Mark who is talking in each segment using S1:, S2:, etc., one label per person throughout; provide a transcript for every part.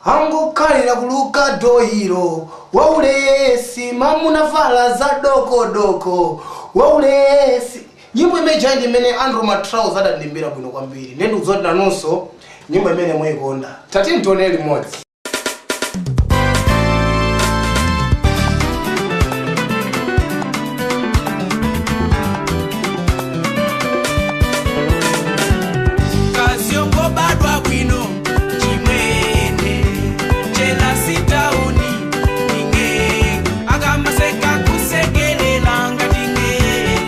S1: Angokhalira kuluka dohiro waulesi mamunavala za dokodoko waulesi. Nyimbo imene ndi imene Andrew Matraus adandimbira bwino kwambiri. Ndikudzoti nanunso nyimbo imene muyikonda. Tati ntione limodzi.
S2: Kasyongobadwa bwino chimwene chela sitauni ninge akamaseka kusekelela ngati ngelo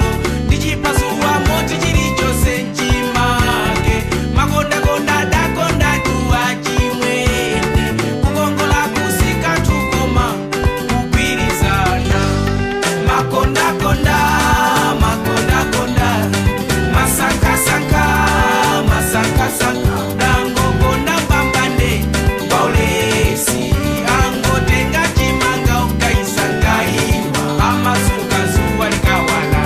S2: ndichipasuwa moti chilichonse nchimake makondakonda dakonda duwa chimwene kukongola kusika tukoma kugwirizana makondakonda makondakonda masankasanka masankasanka dangokonda mbambande paulesi angotenga chimanga ukaisangaima amasuka zuwa likawala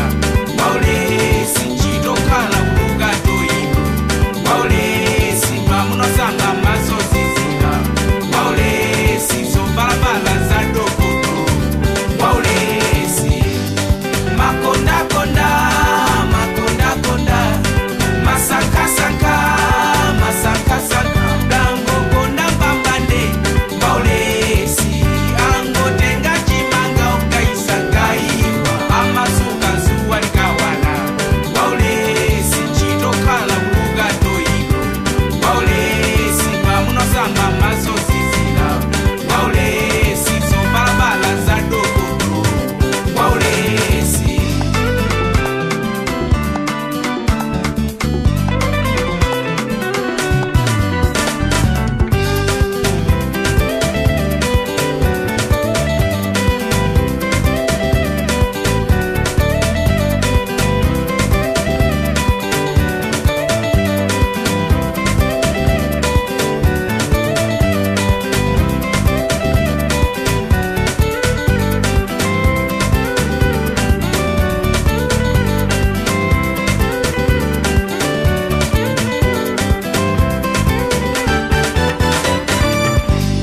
S2: paulesi chitokhala kuluka toino paulesi pamunosanga masozizira paulesi zopalapala za dokoto paulesi makondakonda makondakonda masankasanka masankasanka dangokonda mbambande paulesi angotenga chimanga ukaisangaiwa amasuka zuwa likawala paulesi chitokhala kuluka toino paulesi pamunosamba masozizira paulesi zopalapala za dokoto paulesi.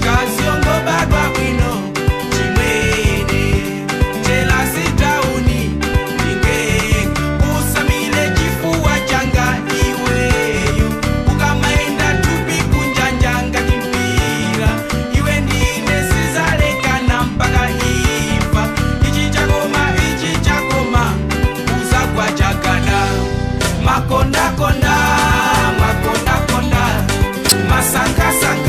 S2: Kasyongobadwa bwino chimwene chela sitauni ninge usamile chifuwa changa iweyo ukamaenda tupi kunjanja ngati mpira iwe ndine sizalekana mpaka imfa ichi chakoma ichi chakoma uzagwa chakada makondakonda makondakonda masankasanka.